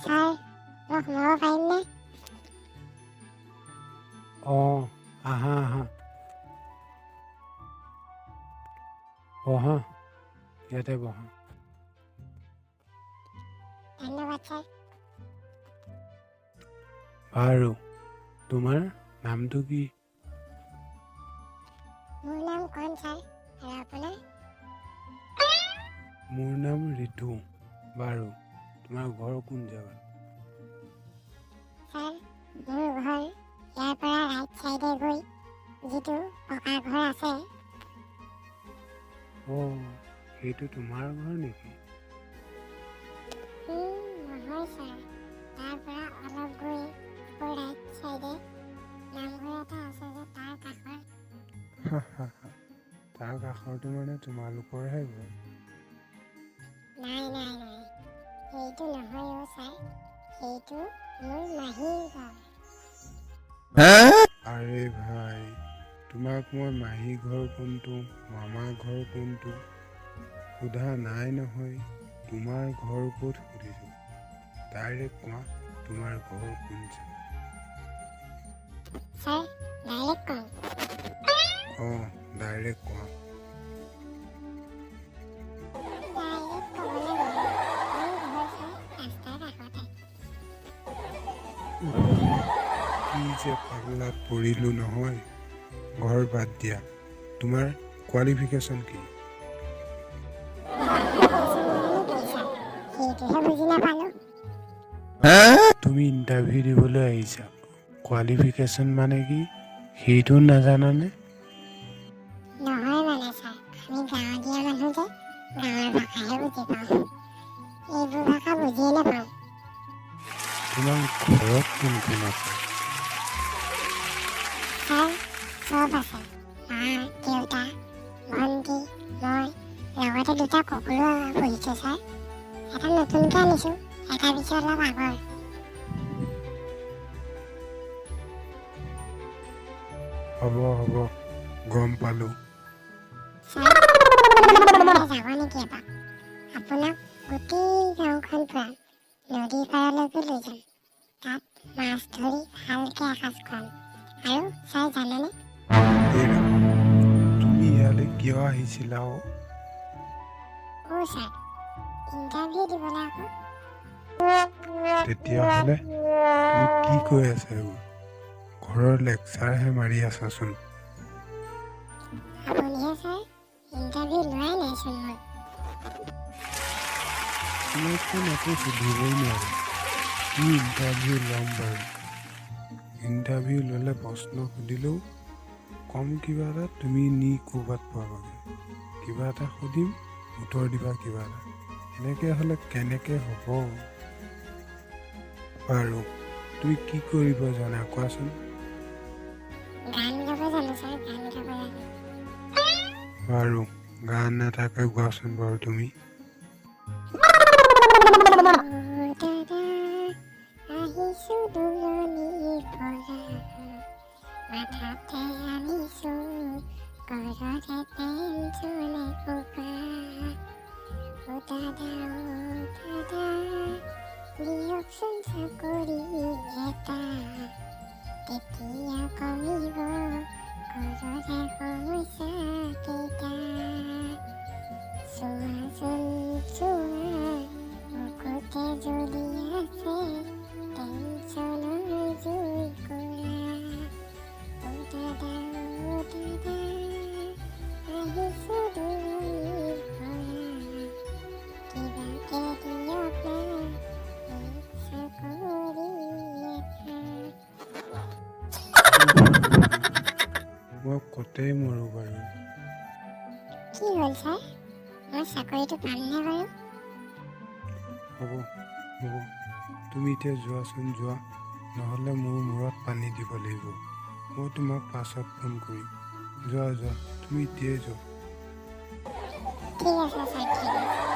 Sir, মই সোমাব পাৰিমনে? অঁ, আহা আহা, বহা, ইয়াতে বহা। ধন্যবাদ ছাৰ। বাৰু, তোমাৰ নামটো কি? মোৰ নাম কণ ছাৰ, আৰু আপোনাৰ? মোৰ নাম ঋতু। বাৰু, তোমাৰ ঘৰ কোন জেগাত? ছাৰ, মোৰ ঘৰ ইয়াৰ পৰা ৰাইট চাইডে গৈ যিটো পকা ঘৰ আছে। অঁ, সেইটো তোমাৰ ঘৰ নেকি? নহয় ছাৰ, তাৰ পৰা অলপ গৈ আকৌ ৰাইট চাইডে নামঘৰ এটা আছে যে, তাৰ কাষৰ। তাৰ কাষৰটো মানে তোমালোকৰহে ঘৰ? নাই নাই নাই, সেইটো নহয় অ' ছাৰ, সেইটো মোৰ মাহীৰ ঘৰ। আৰে ভাই, তোমাক মই মাহী ঘৰ কোনটো, মামা ঘৰ কোনটো সোধা নাই নহয়। তোমাৰ ঘৰ ক'ত সুধিছোঁ। ডাইৰেক্ট কোৱা, তোমাৰ ঘৰ কোন জেগাত? ছাৰ, ডাইৰেক্ট কওঁ? অঁ, ডাইৰেক্ট কোৱা। ডাইৰেক্ট ক'বলৈ গ'লে মোৰ ঘৰ ছাৰ ৰাস্তাৰ কাষতে। কি যে পাগলাত পৰিলোঁ নহয়। ঘৰ বাদ দিয়া, তোমাৰ কোৱালিফিকেশ্যন কি? কোৱালিফিকেশ্যন মানে কি ছাৰ, সেইটোহে বুজি নাপালোঁ। তুমি ইণ্টাৰভিউ দিবলৈ আহিছা, কোৱালিফিকেশ্যন মানে কি সেইটো নাজানানে? নহয় মানে ছাৰ, আমি গাঁৱলীয়া মানুহ যে, গাঁৱৰ ভাষাহে বুজি পাওঁ, এইবোৰ ভাষা বুজিয়ে নাপাওঁ। তোমাৰ ঘৰত কোন কোন আছে? ছাৰ, চব আছে, মা, দেউতা, ভণ্টি, মই, লগতে দুটা কুকুৰো পুহিছোঁ ছাৰ। এটা নতুনকৈ আনিছোঁ, এটা পিছে অলপ আগৰ। হ'ব হ'ব, গম পালোঁ। ছাৰ, আপোনালোকে যাব নেকি এপাক? আপোনাক গোটেই গাঁওখন ফুৰাম, নদীৰ পাৰলৈকো লৈ যাম, তাত মাছ ধৰি ভালকৈ এসাঁজ খুৱাম। আৰু ছাৰ জানেনে? হেৰা, তুমি ইয়ালৈ কিয় আহিছিলা অ'? অ' ছাৰ, ইণ্টাৰভিউ দিবলৈ আকৌ। তেতিয়াহ'লে তুমি কি কৈ আছা এইবোৰ? ঘৰৰ লেকচাৰহে মাৰি আছাচোন। আপুনিহে ছাৰ, ইণ্টাৰভিউ লোৱাই নাইচোন মোৰ। তোমাকচোন একো সুধিবই নোৱাৰোঁ। কি ইণ্টাৰভিউ ল'ম বাৰু? ইণ্টাৰভিউ ল'লে প্ৰশ্ন সুধিলেও কম কিবা এটা, তুমি নি ক'ৰবাত পাবাগৈ। কিবা এটা সুধিম, উত্তৰ দিবা কিবা এটা। এনেকৈ হ'লে কেনেকৈ হ'ব? বাৰু, তুমি কি কৰিব জানা কোৱাচোন? গান গাব জানো ছাৰ, গান গাব জানো। বাৰু, গান এটাকে গোৱাচোন বাৰু তুমি। অ' দাদা, আহিছোঁ দূৰণিৰ পৰা, মাথাতে আনিছোঁ ঘৰৰে টেনচন এসোপা। অ' দাদা, অ' দাদা, দিয়কচোন চাকৰি এটা, তেতিয়া কমিব ঘৰৰে সমস্যা কেইটা। চোৱাচোন চোৱা, বুকুতে জ্বলি আছে টেনচনৰ জুইকুৰা। অ' দাদা, অ' দাদা, আহিছোঁ দূৰণিৰ পৰা, কিবাকে দিয়ক না মোক চাকৰি এটা। মই ক'তেই মৰোঁ বাৰু। কি হ'ল ছাৰ, মই চাকৰিটো পামনে বাৰু? হ'ব হ'ব, তুমি এতিয়া যোৱাচোন যোৱা, নহ'লে মোৰ মূৰত পানী দিব লাগিব। মই তোমাক পাছত ফোন কৰিম। যোৱা যোৱা, তুমি এতিয়াই যোৱা। ঠিক আছে ছাৰ, ঠিক আছে।